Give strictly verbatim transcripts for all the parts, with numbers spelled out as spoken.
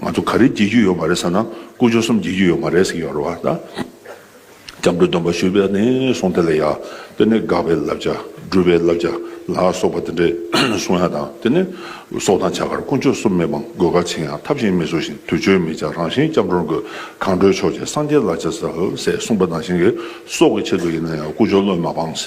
ང་ཚོ་ག་རེ་བགྱིད་རྒྱུ་ཡོད་མ་རེད་ཟེར་ན། དཀོན་མཆོག་གསུམ་བགྱིད་རྒྱུ་ཡོད་མ་རེད་ཟེར་གྱི་ཡོད་རེད་བ་ད། སྐྱབས་འགྲོའི་སྡོམ་པ་ཞུས་པ་ནས་བཟུང་དེ་ལ་ཡ། དེ་ནས་དགག་པའི་བསླབ་བྱ། སྒྲུབ་པའི་བསླབ་བྱ་ལ་སོགས་པ་དེ་འདྲའི་གསུང་ཡ་དང་། དེ་ནས་སྲོག་དང་བྱ་དགར་དཀོན་མཆོག་གསུམ་མེད་པའང་། དགོས་གལ་ཆེ་ཡང་ཐབས་གཞན་མི་འཚོལ་ཞིང་། དུས་མཆོད་མི་བྱ་རང་གཞན་སྐྱབས་འགྲོར་འགོད། གང་འགྲོའི་ཕྱོགས་ཀྱི་སངས་རྒྱས་ལ་ཕྱག་འཚལ། ཟེར་གསུངས་པ་ནང་བཞིན་གྱི། སྲོག་གི་ཆེད་དུ་ཡིན་ན་ཡང་དཀོན་མཆོག་བློས་མ་སྤངས།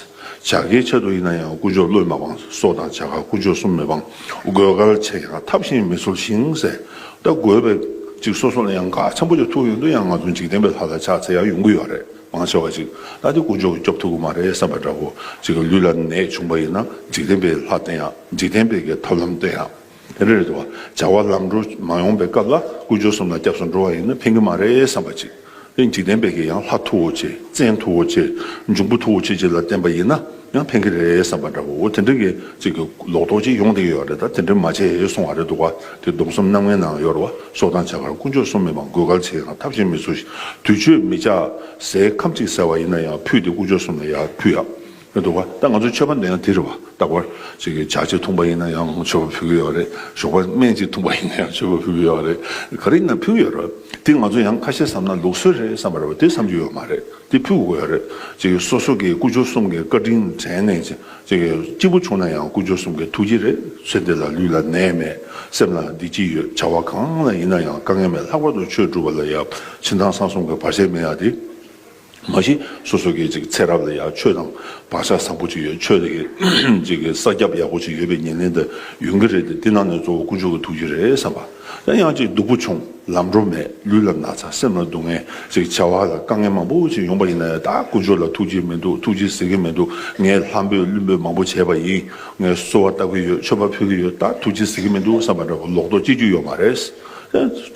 བྱ་དགའི་ཆེད་དུ་ཡིན་ན་ཡང་དཀོན་མཆོག་བློས་མ་སྤངས། སྲོག་དང་བྱ་དགར་དཀོན་མཆོག་གསུམ་མེད་པའང་། དགོས་གལ་ཆེ་ཡང་ཐབས་གཞན་མི་འཚོལ་ཞིང་། ཟེར། ད་དགོས་པའི་ཅིག་སོ་སོ་ལ་ཡང་གལ་ཆེན་པོ་ཅིག་ཐུག་ཡོང་དུས་ཡང་ང་ཚོ་འཇིག་རྟེན་པའི་ལྷ་ལ་ཕྱག་འཚལ་ཡང་ཡོང་གི་ཡོད་རེད། མང་ཆེ་བ་ཅིག་ད་དེ་དཀོན་མཆོག་གིས་སྐྱོབ་ཐུབ་ཀྱི་མ་རེད་བསམ་པ་འདྲ་བོ། ཅིག་ལུས་ལ་ནད་བྱུང་པ་ཡིན་ན་འཇིག་རྟེན་པའི་ལྷ་བསྟེན་ཡང་། འཇིག་རྟེན་པའི་གི་ཐབས་ལམ་བསྟེན་ཡང་། དེ་འདྲ་རེད་འདུག་བ། བྱ་བ་ལམ་འགྲོ་མ་ཡོང་པའི་སྐབས་ལ་དཀོན་མཆོག་གསུམ་ལ་སྐྱབས་སུ་འགྲོ་བ་ཡིན་ན་ཕན་གྱི་མ་རེད་བསམ་པ་ཅིག་དེ་འཇིག་རྟེན་པའི་གི་ཡང་ལྷ་མཐུ་བོ་ཆེ། བཙན་མཐུ་བོ་ཆེ། འབྱུང་པོ་མཐུ་བོ་ཆེ་ཅིག་ལ་བརྟེན་པ་ཡིན་ན་ཡང་ཕན་གྱི་རེད་བསམ་པ་འདྲ་བོ། འོ་དེ་འདྲ་གི་ཅིག་གི་ལོག་རྟོག་ཅིག་ཡོང་བསྡད་ཀྱི་ཡོད་རེད། ད་དེ་འདྲ་མ་བྱེད་གསུང་བ་རེད་འདུག་བ། དེ་སྡོམ་གསུམ་རྣམ་ངེས་ནང་ཡོད་རེད་བ། སྲོག་དང་བྱ་དགར་དཀོན་མཆོག་གསུམ་མེད་པའང་། དགོས་གལ་ཆེ་ཡང་ཐབས་གཞན་མི་འཚོལ་ཞིང་། དུས་མཆོད་མི་བྱ། ཟས་ཁམ་གཅིག་ཟས་པ་ཡིན་ན་ཡང་ཕུད་དེ་དཀོན་མཆོག་གསུམ་ལ་ཡར་ཕུལ་ཡ། རེད་འདུག་བ། ད་ང་ཚོའི་མཆོད་པ་འདོན་ཡ་དེ་རེད་བ། རྟག་པར་ཅིག་གི་ཇ་གཅིག་འཐུང་པ་ཡིན་ན་ཡང་མཆོད་པ་ཕུལ་གྱི་ཡོད་རེད། ཞོགས་པ་སྨན་གཅིག་འཐུང་པ་ཡིན་ན་ཡང་མཆོད་པ་ཕུལ་གྱི་ཡོད་རེད། ག་རེ་ཡིན་ན་ཕུལ་གྱི་ཡོད་རེད། དེ་ང་ཚོ་ཡང་ཁ་ཤས་བསམ་ན་ལུགས་སྲོལ་རེད་བསམ་པ་རེད་བ། དེ་བསམ་རྒྱུ་ཡོད་མ་རེད། དེ་ཕུལ་དགོས་ཡོད་རེད། ཅིག་གི་སོ་སོ་གི་དཀོན་མཆོག་གསུམ་གྱི་བཀའ་དྲིན་དྲན་ནས་ཅིག་གི་སྐྱིད་པོ་བྱུང་ན་ཡང་དཀོན་མཆོག་གསུམ་གྱི་ཐུགས་རྗེ་རེད། ཚེ་འདི་ལ་ལུས་ལ་ནད་མེད། སེམས་ལ་བདེ་སྐྱིད་ཡོད། བྱ་བ་གང་ལ་ཡིན་ན་ཡང་དཀའ་ངལ་མེད། ལྷག་པར་དུ་ཆོས་སྒྲུབ་པ་ལ་ཡང་ཕྱི་ནང་གསང་གསུམ་གྱི་བར་ཆད་མེད་ཡ་དེ། མ་གཞི་སོ་སོ་གི་ཅིག་ཚེ་རབས་ལ་ཡང་ཆོས་དང་བག་ཆགས་བཟང་པོ་ཅིག་ཡོད། ཆོས་ཀྱི་ཅིག་གི་ས་རྒྱབ་ཡག་པོ་ཅིག་ཡོད་པའི་ཉེར་ལེན་དེ་ཡོང་གི་རེད་དེ། དེ་ནང་ནས་གཙོ་བོ་དཀོན་མཆོག་གི་ཐུགས་རྗེ་རེད་བསམ་པ། ཡང་ཡང་ཅིག་སྡུག་པོ་བྱུང་། ལམ་འགྲོ་མེད། ལུས་ལ་ན་ཚ། སེམས་ལ་སྡུག་བསྔལ། ཅིག་བྱ་བ་ལ་དཀའ་ངལ་མང་པོ་ཅིག་ཡོང་པ་ཡིན་ན་ཡང་། ད་དཀོན་མཆོག་ལ་ཐུགས་རྗེ་མི་འདུག་ཐུགས་རྗེ་གཟིགས་ཀྱི་མི་འདུག་ངས་ལྷ་འབོད་ཀླུ་འབོད་མང་པོ་བྱས་པ་ཡིན། ངས་གསོལ་བ་བཏབ་ཀྱི་ཡོད། མཆོད་པ་ཕུལ་གྱི་ཡོད། ད་ཐུགས་རྗེ་གཟིགས་ཀྱི་མི་འདུག་བསམ་པ་འདྲ་བོ་ལོག་རྟོག་སྐྱེ་རྒྱུ་ཡོད་མ་རེད།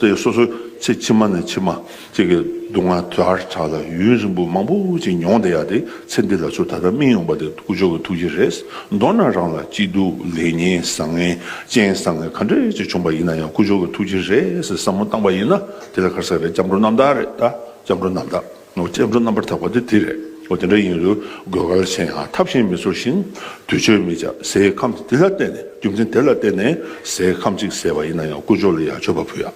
དེ་སོ་སོ་ཚེ་ཕྱི་མ་ནས་ཕྱི་མ་ཅིག་གི་སྡུག་བསྔལ་དལ་དྲགས་ལ་ཡུན་རིང་པོ་མང་པོ་ཅིག་མྱོང་བསྡད་ཡ་དེ། ཚེ་འདི་ལ་ཚུར་ད་ལྟ་སྨིན་ཡོང་པ་དེ་དཀོན་མཆོག་གི་ཐུགས་རྗེ་རེད། མདོར་ན་རང་ལ་སྐྱིད་སྡུག་ལེགས་ཉེས་བཟང་ངན་རྐྱེན་བཟང་ངན་ག་འདྲ་ཅིག་བྱུང་པ་ཡིན་ན་ཡང་དཀོན་མཆོག་གི་ཐུགས་རྗེ་རེད་ཟེར་བསམ་བློ་བཏང་པ་ཡིན་ན། དེ་ལ་ག་རེ་ཟེར་རེད། སྐྱབས་འགྲོ་རྣམ་དག་རེད་ད། སྐྱབས་འགྲོ་རྣམ་དག་ནོ། སྐྱབས་འགྲོ་རྣམ་པར་དག་པ་དེ་དེ་རེད། འོ་དེ་འདྲ་ཡིན་དུས་དགོས་གལ་ཆེ་ཡང་ཐབས་གཞན་མི་འཚོལ་ཞིང་། དུས་མཆོད་མི་བྱ། ཟས་ཁམ་དེ་ལ་བརྟེན་ནས། རྒྱུ་མཚན་དེ་ལ་བརྟེན་ནས་ཟས་ཁམ་གཅིག་ཟས་པ་ཡིན་ན་ཡང་དཀོན་མཆོག་ལ་ཡང་མཆོད་པ་ཕུལ་ཡ།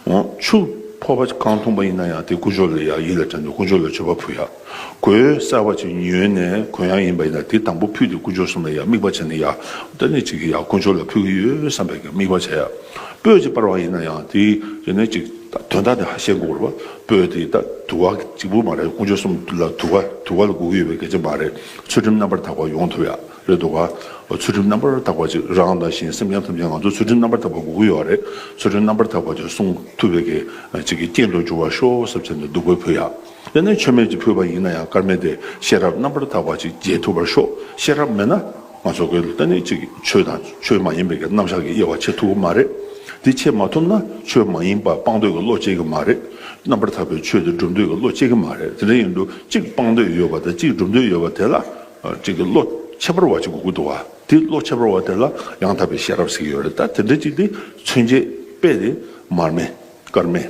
འོ་ཆུ་ཕོར་པ་གང་འཐུང་པ་ཡིན་ན་ཡང་དེ་དཀོན་མཆོག་ལ་ཡང་ཡིད་ལ་དྲན་ནས་དཀོན་མཆོག་ལ་མཆོད་པ་ཕུལ་ཡ། གོས་གསར་པ་ཅིག་ཉོས་ནས་གོན་ཡ་ཡིན་པ་ཡིན་ན་དེ་དང་པོ་ཕུད་དེ་དཀོན་མཆོག་གསུམ་ལ་ཡང་དམིགས་པ་བྱས་ནས་ཡ། ད་ནི་ཅིག་ཡ་དཀོན་མཆོག་ལ་ཕུལ་གྱི་ཡོད་བསམ་པའི་དམིགས་པ་བྱས་ཡ། སྤོས་ཅིག་སྤར་བ་ཡིན་ན་ཡང་དེ་ཡིན་ན་ཅིག་དོན་དག་དེ་ཧ་ཤེས་དགོས་རེད་བ། སྤོས་དེ་ད་དུ་བ་གཅིག་པུ་མ་རེད། དཀོན་མཆོག་གསུམ་ལ་དུ་བ་དུ་བ་ལ་དགོས་ཀྱི་ཡོད་པའི་སྐད་ཆ་མ་རེད། ཚུལ་ཁྲིམས་རྣམ་པར་དག་པ་ཡོང་ཐུབ་ཡ་རེད་འདུག་ག་འོ་ཚུལ་ཁྲིམས་རྣམ་པར་དག་པ་ཅིག་རང་དང་གཞན་སེམས་ཅན་ཐམས་ཅད་ང་ཚོ་ཚུལ་ཁྲིམས་རྣམ་པར་དག་པ་དགོས་ཀྱི་ཡོད་རེད། ཚུལ་ཁྲིམས་རྣམ་པར་དག་པ་ཅིག་སྲུང་ཐུབ་པའི་གི་ཅིག་གི་རྐྱེན་དུ་འགྱུར་བར་ཤོག་ཟེར་བྱས་ནས་བདུག་སྤོས་ཕུལ་ཡ། དེ་ནས་མཆོད་མེ་ཅིག་ཕུལ་བ་ཡིན་ན་ཡང་དཀར་མེ་དེ་ཤེས་རབ་རྣམ་པར་དག་པ་ཅིག་རྒྱས་ཐུབ་པར་ཤོག་ཤེས་རབ་མེད་ན་ང་ཚོ་གི་ད་ནི་ཅིག་ཆོས་དང་ཆོས་མ་ཡིན་པའི་གི་རྣམ་གཞག་གི་དབྱེ་བ་ཕྱེ་ཐུབ་ཀྱི་མ་རེད། དེ་ཕྱེ་མ་ཐུབ་ན་ཆོས་མ་ཡིན་པ་སྤང་འདོད་ཀྱི་བློ་སྐྱེ་གི་མ་རེད། རྣམ་པར་དག་པའི་ཆོས་དེ་སྒྲུབ་འདོད་ཀྱི་བློ་སྐྱེ་གི་མ་རེད། དེ་འདྲ་ཡིན་དུས་གཅིག་སྤང་འདོད་ཡོད་པ་དང་གཅིག་སྒྲུབ་འདོད་ཡོད་པ་དེ་ལ་ཅིག་གི་བློ་ཁྱད་པར་བ་ཅིག་དགོས་ཀྱི་འདུག་བ། དེ་བློ་ཁྱད་པར་བ་དེ་ལ་ཡང་དག་པའི་ཤེས་རབ་ཟེར་གྱི་ཡོད་རེད། ད་དེ་འདྲ་ཅིག་དེ་མཚོན་བྱེད་དཔེ་དེ་མར་མེ་དཀར་མེ།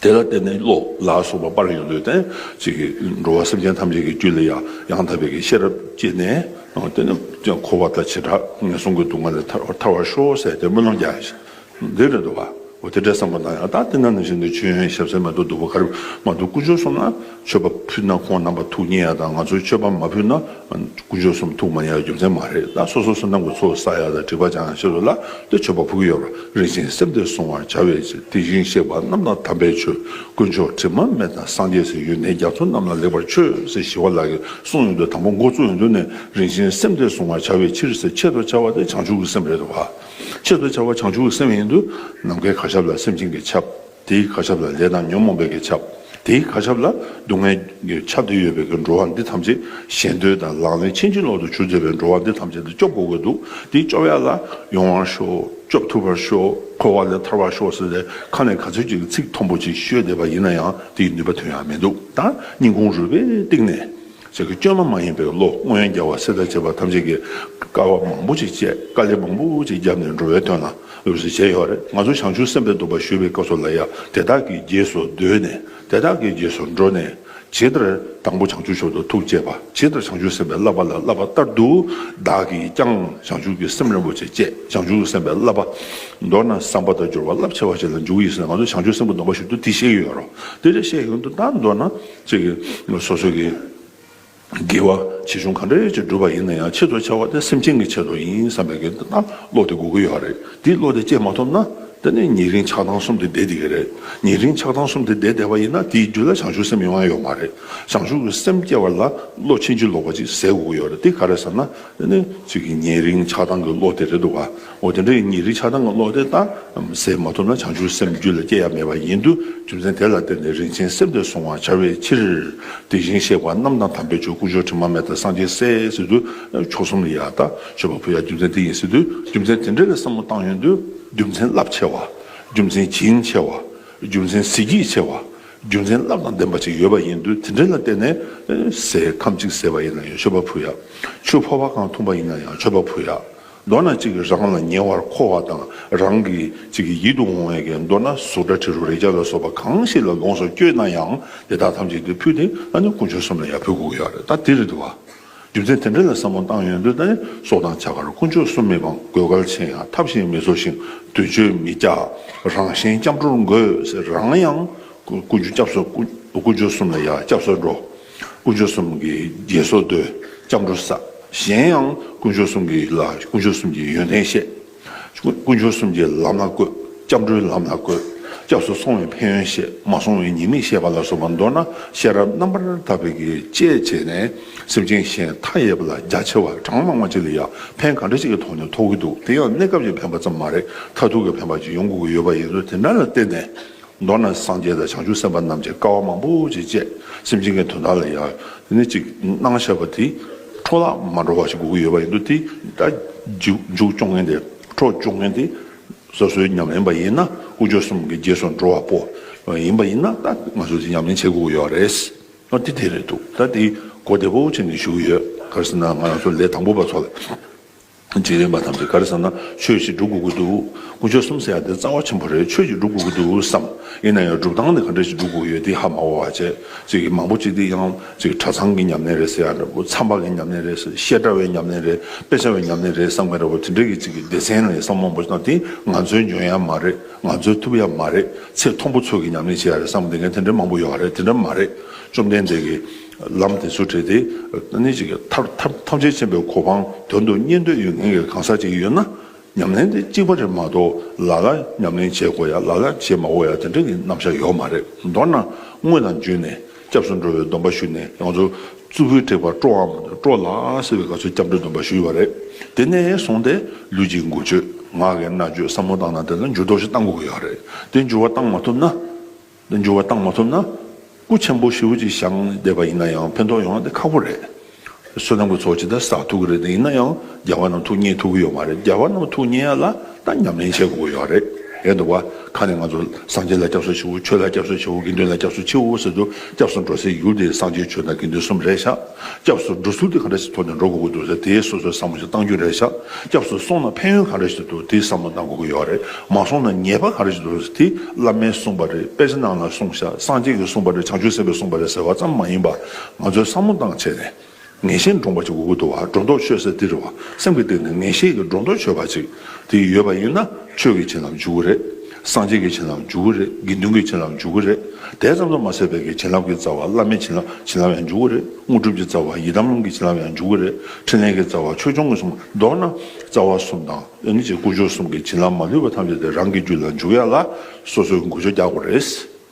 དེ་ལ་བརྟེན་ནས་བློ་ལ་སོགས་པ་སྤར་ཡོང་དུས་དེ་ཅིག་གི་འགྲོ་བ་སེམས་ཅན་ཐམས་ཅད་ཀྱི་རྒྱུད་ལ་ཡང་ཡང་དག་པའི་གི་ཤེས་རབ་སྐྱེས་ནས། དེ་ནས་འཁོར་བ་དང་བྱེ་བྲག་ངན་སོང་གི་སྡུག་བསྔལ་ལས་ཐར་ཐར་བར་ཤོག་ཟེར་ཏེ་སྨོན་ལམ་རྒྱག་འདི་རེད་འདུག་བ། འོ་དེ་འདྲ་བསམ་པ་ན་ཡང་ད་དེ་ན་ནང་བཞིན་དུ་མཆོད་ཡོན་ཞབས་བསིལ་མེ་ཏོག་བདུག་སྤོས་ག་རེ་མ་གཏོགས་དཀོན་མཆོག་གསུམ་ལ་མཆོད་པ་ཕུལ་ན་ཁོང་རྣམ་པ་ཐུགས་མཉེས་ཡ་དང་། ང་ཚོས་མཆོད་པ་མ་ཕུལ་ན། དཀོན་མཆོག་གསུམ་ཐུགས་མ་མཉེས་པའི་རྒྱུ་མཚན་མ་རེད། ད་སོ་སོ་བསོད་ནམས་ཀྱི་ཚོགས་བསགས་ཡ་དང་སྒྲིབ་པ་སྦྱང་ཡ་ཆེད་དུ་ལ་དེ་མཆོད་པ་ཕུལ་གྱི་ཡོད་རེད། རིན་ཆེན་སེམས་དེ་བསྲུང་བར་བྱ་བའི་ཕྱིར། དེ་བཞིན་གཤེགས་པ་རྣམས་དང་དམ་པའི་ཆོས། དཀོན་མཆོག་དྲི་མ་མེད་དང་སངས་རྒྱས་སྲས། ཡོན་ཏན་རྒྱ་མཚོ་རྣམས་ལ་ལེགས་པར་མཆོད། ཟེར་ཞི་བ་ལྷ་གིས་གསུངས་ཡོང་དུས། དང་པོ་འགོ་བཙུགས་ཡོང་དུས་ནས་རིན་ཆེན་སེམས་དེ་བསྲུང་བར་བྱ་བའི་ཕྱིར་ཟེར། ཆེད་དུ་བྱ་བ་དེ་བྱང་ཆུབ་ཀྱི་སེམས་རེད་འདུག་བ། ཆེད་དུ་བྱ་བ་བྱང་ཆུབ་ཀྱི་སེམས་ཡིན་དུས་ནམ་མཁའི་གར་ཁྱབ་ལ་སེམས་ཅན་གྱི་ཁྱབ། དེའི་གར་ཁྱབ་ལ་ལས་དང་ཉོན་མོངས་པའི་གི་ཁྱབ། དེའི་གར་ཁྱབ་ལ་སྡུག་བསྔལ་གྱི་ཁྱབ་སྟེ་ཡོད་པའི་གི་འགྲོ་བ་འདི་ཐམས་ཅད་ཞེ་འདོད་དང་ལག་ལེན་ཕྱིན་ཅི་ལོག་ཏུ་གྱུར་བསྡད་པའི་འགྲོ་བ་འདི་ཐམས་ཅད་དེ་སྐྱོབ་དགོས་ཀྱི་འདུག་དེ་སྐྱོབ་ཡ་ལ་ཡོང་བར་ཤོག་སྐྱོབ་ཐུབ་པར་ཤོག་འཁོར་བ་ལས་ཐར་བར་ཤོག་ཟེར་ཏེ་ཁ་ནས་ག་ཚོད་ཅིག་ཚིག་མཐོན་པོ་ཅིག་ཤོད་བསྡད་པ་ཡིན་ན་ཡང་དེའི་ནུས་པ་ཐོན་ཡ་མི་འདུག་ད་སྙིང་ཁུང་རུས་པའི་གཏིང་ནས། ཅིག་གི་བཅོས་མ་མ་ཡིན་པའི་བློ། སྔོན་རྒྱལ་བ་སྲས་དང་བཅས་པ་ཐམས་ཅད་ཀྱིས་དཀའ་བ་མང་པོ་ཅིག་སྤྱད། དཀའ་ལས་མང་པོ་ཅིག་བརྒྱབ་ནས་འགྲོ་བའི་དོན་ལ་འོད་ཟེར་བྱས་ཡོད་རེད། ང་ཚོ་བྱང་ཆུབ་སེམས་དཔའི་སྡོམ་པ་ཞུ་བའི་སྐབས་སུ་ལ་ཡང་དེ་དག་གི་རྗེས་སུ་ཟློས་ནས། དེ་དག་གི་རྗེས་སུ་འགྲོ་ནས། ཇི་ལྟར་དང་པོ་བྱང་ཆུབ་མཆོག་ཏུ་ཐུགས་བསྐྱེད་པ། ཇི་ལྟར་བྱང་ཆུབ་སེམས་དཔའི་བསླབ་པ་ལ་བསླབ་པ་ལྟར་དུ་བདག་གིས་ཀྱང་བྱང་ཆུབ་ཀྱི་སེམས་རིན་པོ་ཆེ་བསྐྱེད། བྱང་ཆུབ་ཀྱི་སེམས་དཔའི་བསླབ་པ། མདོར་ན་བསམ་པ་དང་སྦྱོར་བ་རླབས་ཆེ་བ་ཞིག་ལ་འཇུག་ཡིན་ཟེར་ན། ང་ཚོ་བྱང་ཆུབ་སེམས་ཀྱི་སྡོམ་པ་ཞུ་དུས་དེ་བཤད་ཀྱི་ཡོད་རེད། དེ་འདྲ་བཤད་ཀྱི་ཡོད་དུས། ད་མདོར་ན་ཅིག་སོ་སོ་གི་དགེ་བ་ཆེ་ཆུང་ག་འདྲ་ཅིག་བསྒྲུབས་པ་ཡིན་ན་ཡང་། ཆེད་དུ་བྱ་བ་དེ་སེམས་ཅན་གྱི་ཆེད་དུ་ཡིན་བསམ་པའི་གི་ད་བློ་དེ་དགོས་ཀྱི་ཡོད་རེད། དེ་བློ་དེ་སྐྱེ་མ་ཐུབ་ན། དེ་ནི་ཉེ་རིང་ཆགས་སྡང་གསུམ་དེ་བསྡད་བསྡད་ཀྱི་རེད། ཉེ་རིང་ཆགས་སྡང་གསུམ་དེ་བསྡད་བསྡད་པ་ཡིན་ན། དེའི་རྒྱུད་ལ་བྱང་ཆུབ་སེམས་ཡོང་ཡ་ཡོད་མ་རེད། བྱང་ཆུབ་ཀྱི་སེམས་སྐྱེ་བ་ལ་བློ་ཕྱིན་ཅི་ལོག་པ་ཅིག་ཟད་དགོས་ཀྱི་ཡོད་རེད། དེ་ག་རེ་ཟེར་ན། དེ་ནི་ཅིག་གི་ཉེ་རིང་ཆགས་སྡང་གི་བློ་དེ་རེད་འདུག་ག་འོ་དེ་འདྲའི་ཉེ་རིང་ཆགས་སྡང་གི་བློ་དེ་ད་ཟད་མ་ཐུབ་ན། བྱང་ཆུབ་སེམས་རྒྱུད་ལ་སྐྱེ་ཡ་མེད་པ་ཡིན་དུས། རྒྱུ་མཚན་དེ་ལ་བརྟེན་ནས་རིན་ཆེན་སེམས་དེ་བསྲུང་བར་བྱ་བའི་ཕྱིར། དེ་བཞིན་གཤེགས་པ་རྣམས་དང་དམ་པའི་ཆོས། དཀོན་མཆོག་དྲི་མ་མེད་དང་སངས་རྒྱས་སྲས་ཟེར་དུས། མཆོག་གསུམ་ལ་ཡ་ད་མཆོད་པ་ཕུལ་ཡ་རྒྱུ་མཚན་དེ་ཡིན་ཟེར་དུས། རྒྱུ་མཚན་དེ་འདྲ་ལ་བསམ་བློ་བཏང་ཡོང་དུས། རྒྱུ་མཚན་རླབས་ཆེ་བ། རྒྱུ་མཚན་བྱིན་ཆེ་བ། རྒྱུ་མཚན་གཟི་བརྗིད་ཆེ་བ། རྒྱུ་མཚན་རླབས་དང་ལྡན་པ་ཅིག་ཡོད་པ་ཡིན་དུས། དེ་འདྲ་ལ་བརྟེན་ནས་ཟས་ཁམ་གཅིག་ཟས་པ་ཡིན་ན་ཡང་མཆོད་པ་ཕུལ་ཡ། ཆུ་ཕོར་པ་གང་འཐུང་པ་ཡིན་ན་ཡང་མཆོད་པ་ཕུལ་ཡ། མདོར་ན་གཅིག་གིས་རང་ལ་ཉེ་བར་མཁོ་བ་དང་། རང་གི་གཅིག་གི་ཡིད་དུ་འོང་བའི་གི། མདོར་ན་གཟུགས་སྒྲ་དྲི་རོ་རེག་བྱ་ལ་སོགས་པ་གང་ཞིག་ལ་ལོངས་སུ་སྤྱོད་ན་ཡང་། དེ་དག་ཐམས་ཅད་དེ་ཕུལ་ཏེ། ཨ་ནི་དཀོན་མཆོག་གསུམ་ལ་ཡར་ཕུལ་དགོས་ཀྱི་ཡོད་རེད། ད་དེ་རེད་འདུག་བ། རྒྱུ་མཚན་དེ་འདྲ་ལ་བསམ་བློ་བཏང་ཡོང་དུས། ད་ནི་སྲོག་དང་བྱ་དཀར་དཀོན་མཆོག་གསུམ་མི་སྤང་། གོས་དཀར་ཆེ་ཡང་ཐབས་གཞན་མི་འཚོ་ཞིང་། དུས་མཆོད་མི་བཅག་རང་གཞན་སྐྱབས་འགྲོར་འགོད་ཟེར། རང་ཡང་དཀོན་མཆོག་སྐྱབས་སུ། དཀོན་མཆོག་གསུམ་ལ་ཡར་སྐྱབས་སུ་འགྲོ། དཀོན་མཆོག་གསུམ་གྱི་དགེ་སོགས་འདོད། སྐྱབས་འགྲོ་བསགས། གཞན་ཡང་དཀོན་མཆོག་གསུམ་གྱི་ལ། དཀོན་མཆོག་གསུམ་གྱི་ཡོན་ཏན་བཤད། དཀོན་མཆོག་གསུམ་གྱི་ལམ་ལ་བཀོད། སྐྱབས་འགྲོའི་ལམ་ལ་བཀོད། སྐྱབས་སུ་སོང་བའི་ཕན་ཡོན་བཤད། མ་སོང་བའི་ཉེས་དམིགས་བཤད་པ་ལ་སོགས་པ། མདོར་ན་ཤེས་རབ་རྣམ་པར་དག་པའི་གི་དཔྱད་བྱས་ནས། སེམས་ཅན་གཞན་མཐའ་ཡས་པ་ལ་རྒྱ་ཆེ་བ་གྲངས་མང་བ་ཅིག་ལ་ཡང་ཕན་ག་འདྲ་ཅིག་གི་ཐོག་ནས་ཐོགས་ཀྱི་འདུག་དེ་ཡང་གནས་སྐབས་ཀྱི་ཕན་པ་ཙམ་མ་རེད། མཐར་ཐུག་གི་ཕན་པ་ཅིག་ཡོང་དགོས་ཀྱི་ཡོད་པ་ཡིན་དུས། དེ་འདྲ་ལ་བརྟེན་ནས། མདོར་ན་སངས་རྒྱས་དང་བྱང་ཆུབ་སེམས་དཔའ་རྣམས་ཀྱིས་དཀའ་བ་མང་པོ་ཅིག་སྤྱད། སེམས་ཅན་གྱི་དོན་དག་ལ་ཡང་དེ་ནས་ཅིག་གནང་བཞག་པ་དེ་འཕྲོ་བརླག་མ་འགྲོ་བ་ཞིག་དགོས་ཀྱི་ཡོད་པ་ཡིན་དུས། དེ་ད་མཇུག་མཇུག་སྐྱོང་མཁན་དེ། འཕྲོ་སྐྱོང་མཁན་དེ་སོ་སོའི་ཉམས་ལེན་པ་ཡིན་ན། དཀོན་མཆོག་གསུམ་གྱི་རྗེས་སུ་འགྲོ་བ་པོ་ཡིན་པ་ཡིན་ན། ད་ང་ཚོས་དེ་ཉམས་ལེན་བྱེད་དགོས་ཀྱི་ཡོད་རེད། ཨ། དེ་དེ་རེད་འདུག་ད་དེ་གོ་བདེ་པོ་བྱས་ནས་ཞུ་གི་ཡོད། ག་རེ་ཟེར་ན། ང་རང་ཚོ་ལས་དང་པོ་པ་ཚོ་ལ། འཇིག་རྟེན་པ་ཐམས་ཅད་ག་རེ་ཟེར་ན། ཆོས་ཤིག་སྒྲུབ་དགོས་ཀྱི་འདུག་དཀོན་མཆོག་གསུམ་ཟེར་ཡ་དེ་རྩ་བ་ཆེན་པོ་རེད། ཆོས་ཤིག་སྒྲུབ་དགོས་ཀྱི་འདུག་བསམ། ཡིན་ན་ཡང་སྒྲུབ་སྟངས་དེ་ག་འདྲ་ཞིག་སྒྲུབ་དགོས་ཡོད་དེ་ཧ་མ་གོ་བ་བྱས། ཅིག་མང་པོ་ཅིག་དེ་ཡང་ཅིག་གྲྭ་ཚང་གི་ཉམས་ལེན་རེད་ཟེར་ཡ་འདྲ་པོ། མཚམས་པ་གི་ཉམས་ལེན་རེད་ཟེར། བཤད་གྲྭ་བའི་ཉམས་ལེན་རེད། དཔེ་ཆ་བའི་ཉམས་ལེན་རེད་བསམ་མཁན་འདྲ་པོ། དེ་འདྲ་གི་ཅིག་གི་སྡེ་ཚན་ལ་བསམ་བློ་མང་པོ་ཞིག་བཏང་། དེ་ང་ཚོའི་འཇོན་ཡ་མ་རེད། ང་ཚོའི་ཐུབ་ཡ་མ་རེད། ཚད་མཐོན་པོ་ཚོ་གི་ཉམས་ལེན་བྱེད་ཡ་རེད་བསམ་བསྡད་མཁན་དེ་འདྲ་མང་པོ་ཡོད་རེད། དེ་འདྲ་མ་རེད། བཅོམ་ལྡན་འདས་ཀྱི་ལམ་དེ་ཚོ་བྲིས་ཏེ། ཨ་ནི་ཅིག་ཐབས་ཐབས་ཐམས་ཅད་མཁྱེན་པའི་གོ་འཕང་དོན་དུ་གཉེར་འདོད་ཡོད་མཁན་གྱི་གང་ཟག་ཅིག་ཡོད་ན། ཉམས་ལེན་དེ་གཅིག་པ་རེད་མ་གཏོགས། ལ་ལ་ཉམས་ལེན་བྱེད་དགོས་ཡ། ལ་ལ་བྱེད་མ་དགོས་ཡ་དེ་འདྲ་གི་རྣམ་གཞག་ཡོད་མ་རེད། མདོར་ན་དངོས་དང་བརྒྱུད་ནས་སྐྱབས་སུ་འགྲོ་བའི་སྡོམ་པ་ཞུས་ནས། ང་ཚོ་རྩུབ་པོའི་དྲེགས་པ་སྤྲོ་བ་མ་གཏོགས། སྤྲོ་ལགས་ཟེར་བའི་སྐབས་སུ་སྐྱབས་འགྲོའི་སྡོམ་པ་ཞུས་པ་རེད། དེ་ནས་བཟུང་སྟེ་ལུས་ཀྱི་འགུལ་སྐྱོད། ངག་གི་སྨྲ་བརྗོད། བསམ་བློ་བཏང་སྟངས་དེ་ལ་འགྱུར་ལྡོག་ཞིག་གཏང་དགོས་ཀྱི་ཡོད་རེད། དེ་འགྱུར་བ་བཏང་མ་ཐུབ་ན། འགྱུར་བ་བཏང་མ་ཐུབ་ན། སྐུ་ཆེན་པོ་ཞེ་པོ་ཅིག་བཞེངས་བསྡད་པ་ཡིན་ན་ཡང་ཕན་ཐོགས་ཡོང་བ་དེ་ཁག་པོ་རེད། བསོད་ནམས་ཀྱི་ཚོགས་ཇི་ལྟར་བསགས་ཐུབ་ཀྱི་རེད། དེ་ཡིན་ན་ཡང་རྒྱལ་བ་རྣམས་ཐུགས་མཉེས་ཐུབ་ཀྱི་ཡོད་མ་རེད། རྒྱལ་བ་རྣམས་ཐུགས་མཉེས་ཡ་ལ་ད་ཉམས་ལེན་བྱེད་དགོས་ཀྱི་ཡོད་རེད། ཡོད་འདུག་བ། ཁ་ནས་ང་ཚོ་སངས་རྒྱས་ལ་སྐྱབས་སུ་མཆིའོ། ཆོས་ལ་སྐྱབས་སུ་མཆིའོ། དགེ་འདུན་ལ་སྐྱབས་སུ་མཆིའོ་ཟེར་དུས། སྐྱབས་སུ་འགྲོ་སའི་ཡུལ་དེ་སངས་རྒྱས་ཆོས་དང་དགེ་འདུན་གསུམ་རེད་ཤག་སྐྱབས་སུ་འགྲོ་ཚུལ་དེ་ག་འདྲ་ཞིག་ཐོག་ནས་འགྲོ་དགོས་ཀྱི་འདུག་ཟེར། དེའི་སོ་སོའི་བསམ་བློ་ཞིག་བཏང་རྒྱུ་རེད་ཤག་སྐྱབས་སུ་སོང་ན་ཕན་ཡོན་ག་འདྲ་ཞིག་འདུག་དེའི་བསམ་བློ་བཏང་དགོས་ཀྱི་ཡོད་རེད། མ་སོང་ན་ཉེས་པ་ག་འདྲ་ཞིག་འདུག་དེ་བླ་མས་གསུངས་པ་རེད། དཔེ་ཆ་ནང་ལ་གསུངས་ཤག་སངས་རྒྱས་ཀྱིས་གསུངས་པ་རེད། བྱང་ཆུབ་སེམས་དཔས་གསུངས་པ་རེད་ཟེར་བ་ཙམ་མ་ཡིན་པ། ང་ཚོས་བསམ་བློ་བཏང་བྱས་ནས། ངེས་ཤེས་འདྲོངས་པ་ཅིག་དགོས་ཀྱི་འདུག་བ། སྒྲོ་འདོགས་ཆོད་ཟེར་དེ་རེད་བ། སེམས་ཀྱི་སྟེང་ནས་ངེས་ཤེས་ཀྱི་སྒྲོ་འདོགས་ཆོད་པ་ཅིག་དེ་ཡོད་པ་ཡིན་ན། ཆོས་ཀྱི་བྱིན་རླབས་འཇུག་གི་རེད། སངས་རྒྱས་ཀྱི་བྱིན་རླབས་འཇུག་གི་རེད། དགེ་འདུན་གྱི་བྱིན་རླབས་འཇུག་གི་རེད། དེ་ཙམ་དུ་མ་ཟད་པའི་གི་བྱིན་རླབས་ཀྱི་རྩ་བ། བླ་མའི་བྱིན་རླབས། བྱིན་རླབས་ཡང་འཇུག་གི་རེད། དངོས་གྲུབ་ཀྱི་རྩ་བ། ཡི་དམ་ལམ་གྱི་བྱིན་རླབས་ཡང་འཇུག་གི་རེད། འཕྲིན་ལས་ཀྱི་རྩ་བ། ཆོས་སྐྱོང་གི་གསུང་། མདོར་ན་རྩ་བ་གསུམ་དང་། ཨ་ནི་ཅིག་དཀོན་མཆོག་གསུམ་གྱི་བྱིན་རླབས་མ་ལུས་པ་ཐམས་ཅད་དེ་རང་གི་རྒྱུད་ལ་འཇུག་ཡ་ལ་སོ་སོས་འགུལ་སྐྱོད་རྒྱག་དགོས་རེད།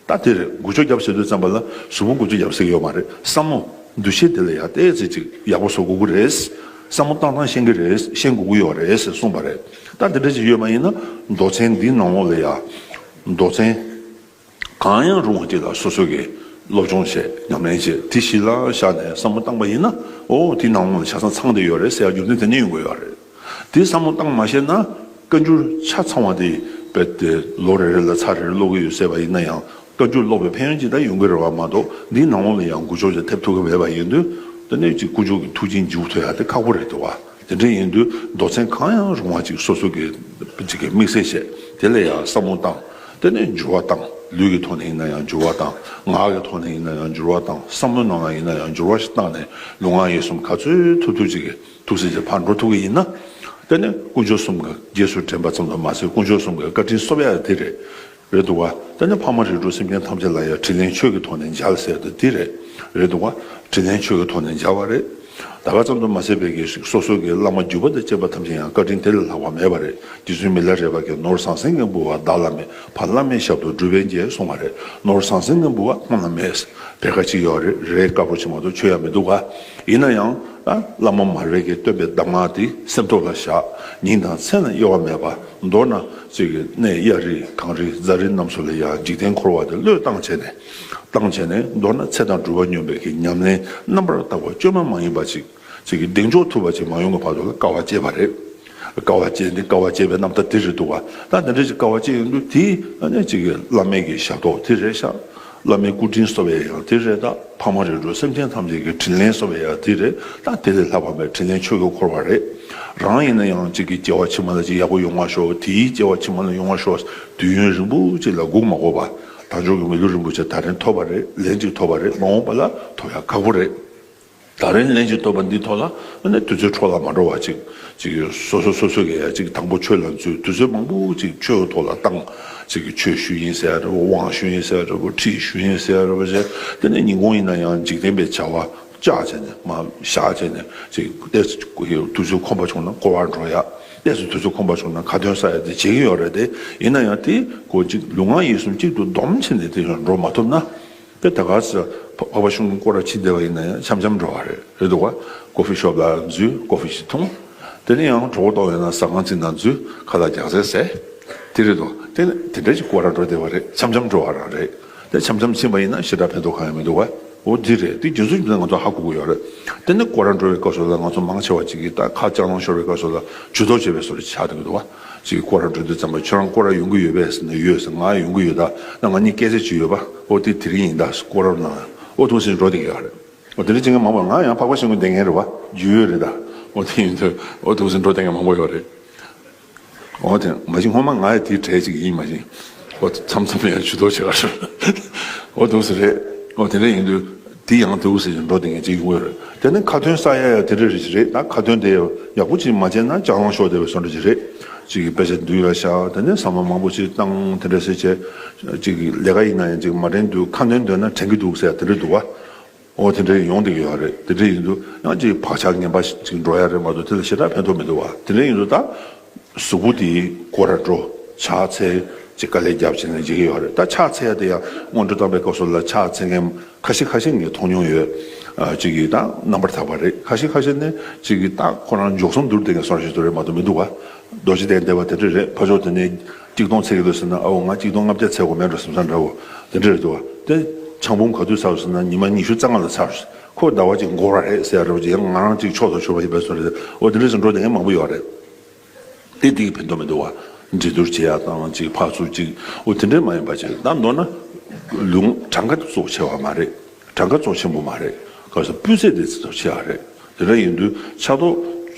ད་དེ་རེད། འགུལ་སྐྱོད་རྒྱབ་ཟེར་དུས་ཙམ་པ་ལ་གཟུགས་པོ་འགུལ་སྐྱོད་རྒྱབ་ཟེར་གྱི་ཡོད་མ་རེད། བསམ་བློ་འདུ་ཤེས་དེ་ལ་ཡ་ཏོག་ཙམ་ཅིག་ཡག་པོ་བཟོ་དགོས་ཀྱི་རེད། བསམ་བློ་བཏང་སྟངས་ཤེས་ཀྱི་རེད། ཤེས་དགོས་ཀྱི་ཡོད་རེད་ཟེར་གསུངས་པ་རེད། ད་དེ་འདྲ་ཅིག་ཡོད་པ་ཡིན་ན། མདོ་ཚན་འདིའི་ནང་ལོགས་ལ་ཡ། མདོ་ཚན་གང་ཡང་རུང་བ་ཅིག་ལ་སོ་སོ་གིས་སློབ་སྦྱོང་བྱས། ཉམས་ལེན་བྱས། དེ་གཞི་ལ་བཞག་ནས་བསམ་བློ་བཏང་པ་ཡིན་ན། ཨོ། དེའི་ནང་ལོགས་ལ་ཆ་ཚང་ཚང་བསྡད་ཡོད་རེད་ཟེར་ཡ་རྒྱུ་མཚན་དེ་ནས་ཡོང་གི་ཡོད་རེད། དེ་བསམ་བློ་བཏང་མ་ཤེས་ན། བཀའ་འགྱུར་ཆ་ཚང་བ་དེ་རྦད་དེ་ལོ་རེ་རེ་ལ་ཚར་རེ་རེ་ཀློག་གི་ཡོད་ཟེར་བ་ཡིན་ན་ཡང་། བཀའ་འགྱུར་ཀློག་པའི་ཕན་ཡོན་ཅིག་ད་ཡོང་གི་རེད་བ། མ་གཏོགས་འདིའི་ནང་ལོགས་ལ་ཡང་འགུལ་སྐྱོད་ཅིག་ཐེབས་ཐུབ་ཀྱི་མེད་པ་ཡིན་དུས། དེ་ནས་ཅིག་དཀོན་མཆོག་གི་ཐུགས་རྗེ་མཇུག་ཐུབ་ཡ་དེ་ཁག་པོ་རེད་འདུག་བ། དེ་འདྲ་ཡིན་དུས་མདོ་ཚན་གང་ཡང་རུང་བ་ཅིག་སོ་སོ་གི་ཅིག་གི་དམིགས་བསལ་བྱས། དེ་ལ་ཡང་བསམ་བློ་བཏང་། དེ་ནས་འགྱུར་བ་བཏང་། ལུས་ཀྱི་ཐོག་ནས་ཡིན་ན་ཡང་འགྱུར་བ་བཏང་། ངག་གི་ཐོག་ནས་ཡིན་ན་ཡང་འགྱུར་བ་བཏང་། བསམ་བློའི་ནང་ལ་ཡིན་ན་ཡང་འགྱུར་བ་ཞིག་བཏང་ནས་ལུས་ངག་ཡིད་གསུམ་ག་ཚོད་ཐུབ་ཐུབ་ཅིག་གིས་ཐུགས་སྲས་ཀྱི་ཕར་འགྲོ་ཐུབ་ཀྱི་ཡིན་ན། དེ་ནི་དཀོན་མཆོག་གསུམ་གྱི་རྗེས་སུ་དྲན་པ་ཙམ་དུ་མ་ཟད། དཀོན་མཆོག་གསུམ་གྱི་བཀའ་དྲིན་གསོབ་ཡ་དེ་རེད། རེད་འདུག་བ། དེ་ནི་ཕ་མ་རིགས་དྲུག་སེམས་ཅན་ཐམས་ཅད་ལ་ཡང་དྲིན་ལན་ཆོས་ཀྱི་ཐོག་ནས་འཇལ་ཟེར་དེ་དེ་རེད། རེད་འདུག་བ། དྲིན་ལན་ཆོས་ཀྱི་ཐོག་ནས་འཇལ་བ་རེད། ད་ག་ཙམ་དུ་མ་ཟད་པའི་གི་སོ་སོ་གི་བླ་མ་བརྒྱུད་པ་དང་བཅས་པ་ཐམས་ཅད་ཡང་བཀའ་དྲིན་དེ་ལས་ལྷག་པ་མེད་པ་རེད། རྗེ་བཙུན་མི་ལ་རས་པ་གིས། ནོར་ཟང་ཟིང་གི་འབུལ་བ་བདག་བླ་མའི། ཕ་བླ་མའི་ཞབས་ཏོག་སྒྲུབ་པས་འཇལ་གསུངས་པ་རེད། ནོར་ཟང་ཟིང་གི་འབུལ་བ་ཁོང་ལ་མེད། བེར་ཀ་གཅིག་ཡོད་རེད། རས་དཀར་པོ་ཅིག་མ་གཏོགས་མཆོད་ཡ་མི་འདུག་ག་ཡིན་ན་ཡང་ཨ་བླ་མ་མར་པ་གིས་བཏོན་པའི་གདམས་ངག་དེ་སེམས་ཐོག་ལ་བཞག་ཉིན་དང་མཚན་ལ་གཡོ་བ་མེད་པ། མདོར་ན་ཅིག་གི་གནས་གཡའ་རི་གངས་རི་རྫ་རི་རྣམས་སུ་ལ་ཡང་འཇིག་རྟེན་འཁོར་བ་དེ་བློས་བཏང་བྱས་ནས། བཏང་བྱས་ནས། མདོར་ན་ཚེ་དང་སྒྲུབ་པ་སྙོམས་པའི་གི་ཉམས་ལེན་རྣམ་པར་དག་པ་བཅོས་མ་མ་ཡིན་པ་ཅིག་ཅིག་གི་གདེང་འཇོག་ཐུབ་པ་ཅིག་མ་ཡོང་གི་བར་དུ་ལ་དཀའ་བ་སྤྱད་པ་རེད། དཀའ་བ་སྤྱད་འདི་དཀའ་བ་སྤྱད་པའི་རྣམ་ཐར་དེ་རེད་འདུག་བ། ད་དེ་འདྲ་ཅིག་དཀའ་བ་སྤྱད་ཡོང་དུས་དེ་ཨ་ནི་ཅིག་གི་བླ་མའི་གི་ཞབས་ཏོག་དེ་རེད་ཤག་བླ་མའི་སྐུ་དྲིན་གསོ་བའི་ཡང་དེ་རེད། ད་ཕ་མ་རིགས་དྲུག་སེམས་ཅན་ཐམས་ཅད་ཀྱི་དྲིན་ལན་གསོ་བའི་ཡང་དེ་རེད། ད་དེ་ལས་ལྷག་པ་མེད། དྲིན་ལན་ཆོས་ཀྱི་འཁོར་བ་རེད། རང་ཡིན་ན་ཡང་ཅིག་གི་སྐྱེ་བ་ཕྱི་མ་ལ་ཅིག་ཡག་པོ་ཡོང་བ་ཤོག་དེའི་སྐྱེ་བ་ཕྱི་མ་ལ་ཡོང་བ་ཤོག་དུས་ཡུན་རིང་པོ་ཅིག་ལ་སྒུག་མ་དགོས་པ། དལ་འབྱོར་གྱི་མི་ལུས་རིན་པོ་ཆེ་ད་རིང་ཐོབ་པ་རེད། ལན་ཅིག་ཐོབ་པ་རེད། མ་འོངས་པ་ལ་ཐོབ་ཡ་ཁག་པོ་རེད། ད་རིང་ལན་ཅིག་ཐོབ་པ་འདི་ཐོག་ལ་ཨ་ནི་དུས་ཚོད་འཕྲོ་བརླག་མ་འགྲོ་བ་ཅིག་ཅིག་སོ་སོ་སོ་སོ་གི་ཡ་ཅིག་དང་པོ་ཆོས་ལ་འཛུལ། དུས་ཚོད་མང་པོ་ཅིག་ཆོས་ཐོག་ལ་བཏང་། ཅིག་གི་ཆོས་ཞུ་ཡིན་ཟེར་ཡ་འདྲ་བོ། དབང་ཞུ་ཡིན་ཟེར་ཡ་འདྲ་བོ། ཁྲིད་ཞུ་ཡིན་ཟེར་ཡ་འདྲ་བོ་བྱས། དེ་ནས་ཉིན་གུང་ཡིན་ན་ཡང་འཇིག་རྟེན་པའི་བྱ་བ་བཅག་བྱས་ནས་མར་བཞག་བྱས་ནས་ཅིག་ཏོག་ཙམ་དུས་ཚོད་ཁོམ་པ་བྱུང་ན་སྐོར་བ་འགྲོ་ཡ། ཏོག་ཙམ་དུས་ཚོད་ཁོམ་པ་བྱུང་ན་ཁ་འདོན་ས་ཡ་དེ་བྱེད་ཀྱི་ཡོད་རེད་དེ། ཡིན་ན་ཡང་དེ་ཁོ་ཅིག་ལུས་ངག་ཡིད་གསུམ་གཅིག་ཏུ་སྡོམ་བྱས་ནས་དེ་ཡང་འགྲོ་མ་ཐུབ་ན། དེ་ད་ག་ས་འཕགས་པ་ཤིང་ཀུན་སྐོར་ར་ཕྱིན་བསྡད་པ་ཡིན་ན་ཡང་འཆམ་འཆམ་འགྲོ་བ་རེད། རེད་འདུག་བ། ཀོ་ཧྥི་ཤོབ་ལ་འཛུལ། ཀོ་ཧྥི་ཞིག་འཐུང་། དེ་ནས་ཡང་གྲོད་ཁོག་ལྟོགས་ཡོད་ན་ཟ་ཁང་ཅིག་ནང་འཛུལ། ཁ་ལག་རྒྱགས་ཚད་ཟས། དེ་རེད་འདུག་དེ་ནས་དེ་འདྲ་ཞིག་སྐོར་ར་འགྲོ་བསྡད་པ་རེད། འཆམ་འཆམ་འགྲོ་བ་རང་རེད། དེ་འཆམ་འཆམ་ཕྱིན་པ་ཡིན་ན་ཞེ་དྲག་ཕན་ཐོགས་གང་ཡང་མི་འདུག་བ། འོ་འདི་རེད། དེ་རྒྱུ་མཚན་ཅི་ང་ཚོ་ཧ་གོ་གི་ཡོད་རེད། དེ་ནས་སྐོར་ར་འགྲོ་བའི་སྐབས་སུ་ལ་ང་ཚོ་མང་ཆེ་བ་ཅིག་གིས་ད་ཁ་ལྕགས་ལང་ཤོར་བའི་སྐབས་སུ་ལ་ཇུས་གཏོགས་བྱས་པའི་བཟོ་འདྲ་ཆགས་འདུག་གི་འདུག་བ། ཅིག་སྐོར་ར་འགྲོ་དུས་ཙམ་པ་ཁྱོད་རང་སྐོར་ར་ཡོང་གི་ཡོད་པས་ཟེར་ན། ཡོད་ཟེར། ང་ཡོང་གི་ཡོད། ད་ད་ང་གཉིས་སྐད་ཆ་ཅིག་ཡོད་པ། ཨོ་དེ་དེ་རིང་ཡིན་ད་སྐོར་ར་ན། ཨོ་ཐུག་ཟིན་འགྲོ་བསྡད་ཀྱི་ཡོད་རེད། ཨོ་དེ་འདྲ་བྱེད་མཁན་མང་པོ། ང་ཡང་འཕགས་པ་ཤིང་ཀུན་བསྡད་མཁན་རེད་བ། རྒྱུས་ཡོད་རེད་ད། ཨོ་དེ་ཡིན་དུས་ཨོ་ཐུག་ཟིན་འགྲོ་བསྡད་མཁན་མང་པོ་ཡོད་རེད། ཨོ་དེ་མ་གཞི་སྔོན་མ་ང་ཡང་དེའི་གྲས་ཅིག་ཡིན། མ་གཞི་ཨོ་མཚམས་མཚམས་ཡང་ཇུས་གཏོགས་བྱེད་ག་རེད། ཨོ་ཐུག་ཟིན་རེད། ཨོ་དེ་འདྲ་ཡིན་དུས་དེ་ཡང་ཐུག་ཟིན་འགྲོ་བསྡད་མཁན་ཅིག་ཡོང་གི་ཡོད་རེད། དེ་ནས་ཁ་ཏོན་ཟ་ཡ་ཡང་དེ་འདྲ་རེད་ཅིག་རེད། ད་ཁ་ཏོན་དེ་ཡག་པོ་ཅིག་མ་བྱས་ན་ལྕགས་ལང་ཤོར་བསྡད་པའི་བཟོ་འདྲ་ཅིག་རེད། ཅིག་གི་དཔེ་ཆ་འདུས་ལ་བཞག་དེ་ནས་བསམ་བློ་མང་པོ་ཅིག་བཏང་། དེ་འདྲ་ཟེར་བྱས། ཅིག་གི་ལས་ཀ་ཡིན་ན་ཡང་ཅིག་མ་དྲན་དུས་ཁ་འདོན་འདོན་ན་དྲན་གྱི་འདུག་ཟེར་དེ་འདྲ་འདུག་བ། ཨོ་དེ་འདྲ་ཡོང་བསྡད་ཀྱི་ཡོད་རེད། དེ་འདྲ་ཡིན་དུས་ཡང་ཅིག་བག་ཆགས་ངན་པ་ཅིག་འགྲོ་ཡ་རེད་མ་གཏོགས་དེ་ལ་ཞེ་དྲག་ཕན་ཐོགས་མི་འདུག་བ། དེ་འདྲ་ཡིན་དུས་ད་གཟུགས་པོ་དེ་སྐོར་ར་འགྲོ། ཕྱག་འཚལ། ཅིག་དཀའ་ལས་རྒྱབ་བྱས་ནས་བྱེད་ཀྱི་ཡོད་རེད། ད་ཕྱག་འཚལ་ཡ་དེ་ཡང་སྔོན་འགྲོ་བཏང་པའི་སྐབས་སུ་ལ་ཕྱག་འཚལ་མཁན་ཁ་ཤས་ཁ་ཤས་ངས་མཐོང་མྱོང་ཡོད། ཨ་ཅིག་གིས་ད་རྣམ་པར་དག་པ་རེད། ཁ་ཤས་ཁ་ཤས་ནི་ཅིག་གིས་ད་ཁོ་རང་མགྱོགས་སོང་འདུག་བསྡད་མཁན་བཟོ་འདྲ་ཞིག་ཏུ་རེད་མ་གཏོགས་མི་འདུག་བ། རྡོ་རྗེ་གདན་བསྡད་པ་དེ་འདྲ་རེད། ཕར་ཕྱོགས་དེ་ནས་ཆིག་སྟོང་འཚལ་གྱི་འདུག་ཟེར་ན། ཨའོ་ང་ཆིག་སྟོང་ལྔ་བརྒྱ་འཚལ་དགོས་མེད་འགྲོ་བསམ་ས་འདྲ་བོ་དེ་འདྲ་རེད་འདུག་བ། དེ་ཆང་འབུམ་ག་དུས་ཚར་སོང་ཟེར་ན་ཉི་མ་ཉི་ཤུ་རྩ་ལྔ་ལ་ཚར་སོང་། ཁོ་ཟླ་བ་གཅིག་འགོར་བ་རེད་ཟེར་ཡ་འདྲ་བོ་ཅིག་ཡང་ང་རང་ཅིག་ཕྱོགས་དང་ཕྱོགས་པ་ཡིན་པའི་བཟོ་འདྲ་རེད། འོ་དེ་འདྲ་ཞིག་འགྲོ་བསྡད་མཁན་མང་པོ་ཡོད་རེད། དེ་དེ་གི་ཕན་ཐོགས་མི་འདུག་བ། འགྲན་བསྡུར་བྱེད་ཡ་དང་ཅིག་ཕར་ཚུར་ཅིག་འོ་དེ་འདྲས་མ་ཡིན་པ་ཅིག་ད་མདོར་ན་ལུང་གྲངས་ཀ་གཙོ་ཆེ་བ་མ་རེད། གྲངས་ཀ་གཙོ་ཆེན་པོ་མ་རེད། ག་ས་སྤུས་ཚད་དེ་གཙོ་ཆེ་བ་རེད། དེ་འདྲ་ཡིན་དུས་ཕྱག་ཐོག་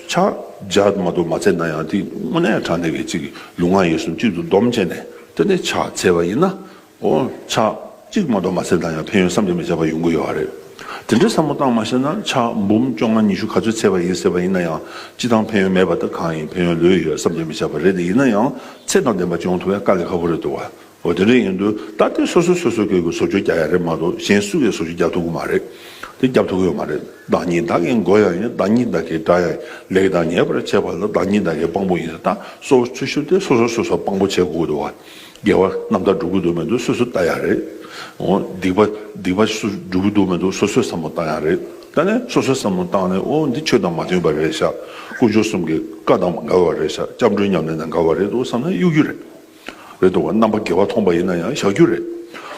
ཕྱག་བརྒྱ་མ་གཏོགས་མ་འཚལ་ན་ཡང་དེ་དངོས་གནས་དྲང་གནས་ཀྱི་ཅིག་ལུས་ངག་ཡིད་གསུམ་གཅིག་ཏུ་སྡོམ་བྱས་ནས་དེ་ནས་ཕྱག་འཚལ་བ་ཡིན་ན། ཨོ་ཕྱག་གཅིག་མ་གཏོགས་མ་འཚལ་ན་ཡང་ཕན་ཡོན་བསམ་གྱིས་མི་ཁྱབ་པ་ཡོང་གི་ཡོད་རེད། དེ་འདྲའི་བསམ་བློ་བཏང་མ་ཤེས་ན་ཕྱག་འབུམ་བཅོ་ལྔ་ཉི་ཤུ་ག་ཚོད་འཚལ་བ་ཡིན་ཟེར་བ་ཡིན་ན་ཡང་སྤྱི་བཏང་ཕན་ཡོན་མེད་པ་ད་གང་ཡིན། ཕན་ཡོན་ལོས་ཡོད། བསམ་གྱིས་མི་ཁྱབ་པ་རེད། དེ་ཡིན་ན་ཡང་ཚད་དང་ལྡན་པ་ཅིག་ཡོང་ཐུབ་ཡ་དཀའ་ལས་ཁག་པོ་རེད་འདུག་བ། འོ་དེ་འདྲ་ཡིན་དུས་ད་དེ་སོ་སོ་སོ་སོ་སྐད་ཀྱི་བཟོ་བཅོས་རྒྱག་ཡ་རེད་མ་གཏོགས་གཞན་སུ་གིས་བཟོ་བཅོས་རྒྱག་ཐུབ་ཀྱི་མ་རེད། དེ་རྒྱབ་ཐུབ་ཀྱི་ཡོད་མ་རེད། བདག་ཉིད་བདག་གིས་མགོ་ཡང་ཡིན། བདག་ཉིད་བདག་གིས་དགྲ་ཡང་ཡིན། ལེགས་དང་ཉེས་པར་འབྱེད་པ་ལ་བདག་ཉིད་བདག་གིས་དཔང་པོ་ཡིན། ད་གཙོ་བོ་ཆེ་ཤོས་དེ་སོ་སོ་སོ་སོ་དཔང་པོ་བྱེད་དགོས་འདུག་བ། དགེ་བ་རྣམ་དག་སྒྲུབ་ཀྱི་འདུག་མི་འདུག་སོ་སོས་བལྟ་ཡ་རེད། འོ་སྡིག་པ་སྡིག་པ་སོ་སོས་སྒྲུབ་ཀྱི་འདུག་མི་འདུག་སོ་སོས་བསམ་བློ་བཏང་ཡ་རེད། ད་ནི་སོ་སོས་བསམ་བློ་བཏང་ནས་ཨོ་འདི་ཆོས་དང་མ་མཐུན་པ་རེད་ཤག་དཀོན་མཆོག་གསུམ་གྱི་བཀའ་དང་འགལ་བ་རེད་ཤག་སྐྱབས་འགྲོའི་ཉམས་ལེན་དང་འགལ་བ་རེད་འདུག་བསམ་ན་གཡུག་རྒྱུ་རེད། རེད་འདུག་བ། རྣམ་པ་དགེ་བ་མཐོང་པ་ཡིན་ན་ཡང་བཞག་རྒྱུ་རེད།